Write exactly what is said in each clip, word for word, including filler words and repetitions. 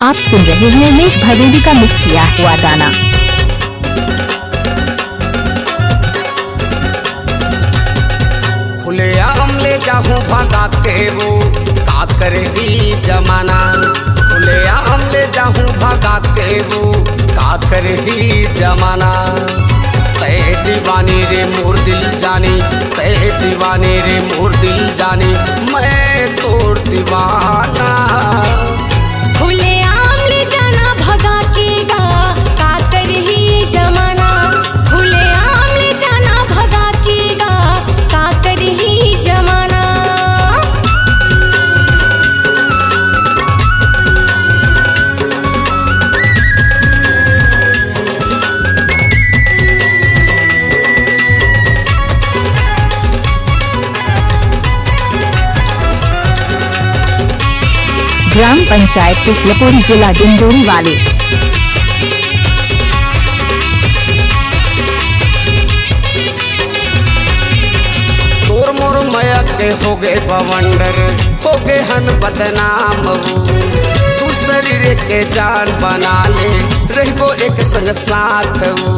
आप सुन रहे हैं उमेश भदेली का मिक्स किया हुआ गाना। खुलेआम ले जाहूं भगा के वो, का करही जमाना। खुलेआम ले जाहूं भगा के वो, का करही जमाना। तै दीवानी रे मोर दिल जानी, तै दीवानी रे मोर दिल जानी, मैं तोर दीवाना। खुलेआम ले जाना भगा के गा, का करही जमाना। खुलेआम ले जाना भगा के गा, का करही जमाना। ग्राम पंचायत किसलपुर, जिला डिंडोरी वाले। तोर मोर मया के होगे बवंडर, होगे हन बदनाम वो। तू शरीर के जान बना ले, रहबो एक संग साथ वो।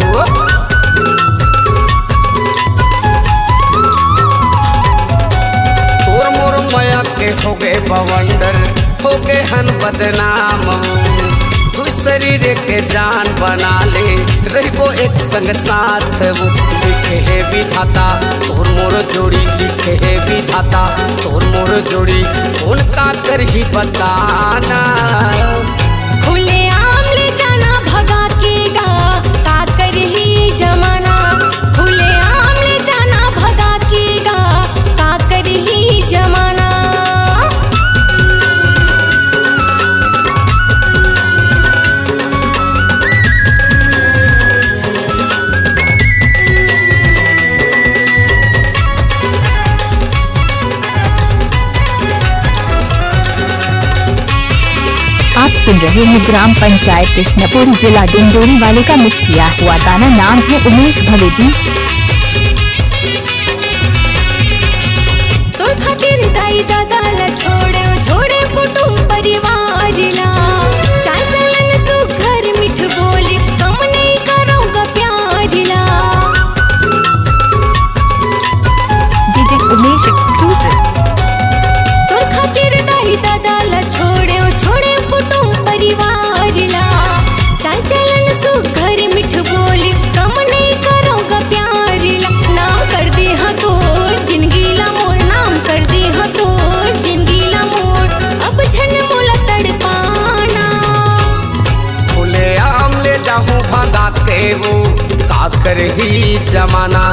तोर मोर मया के होगे बवंडर, होगे हन बदनाम। तू शरीर के जान बना ले, रहबो एक संग साथ वो। लिखे हे विधाता तोर मोर जोड़ी, लिखे हे विधाता तोर मोर जोड़ी, कौन का करही बताना। खुलेआम ले जाना भगा के गा, का करही जमाना। खुलेआम ले जाना भगा के गा, का करही जमाना। आप सुन रहे हैं ग्राम पंचायत कृष्णपुर, जिला डिंडोरी वाले का मिक्स किया हुआ गाना। नाम है उमेश भदेली। तोर खातिर दाई ददा ला छोड़े, छोड़े कुटुम परिवार ला। चाल चलन सुघर मिठ बोली, कम नहीं करोगा प्यार ला। DJ Umesh exclusive. तोर खातिर दाई ददा ला छोड़े, छोड़े कुटुम परिवार ला। चाल चलन सुघर मिठ बोली, कम नहीं करोगा प्यार ला। नाम कर दे हाँ तोर जिंदगी ला मोर, नाम कर दे हाँ तोर जिंदगी ला मोर। अब झन मोला तड़पाना। खुलेआम ले जाहूं भगा के वो, का करही जमाना।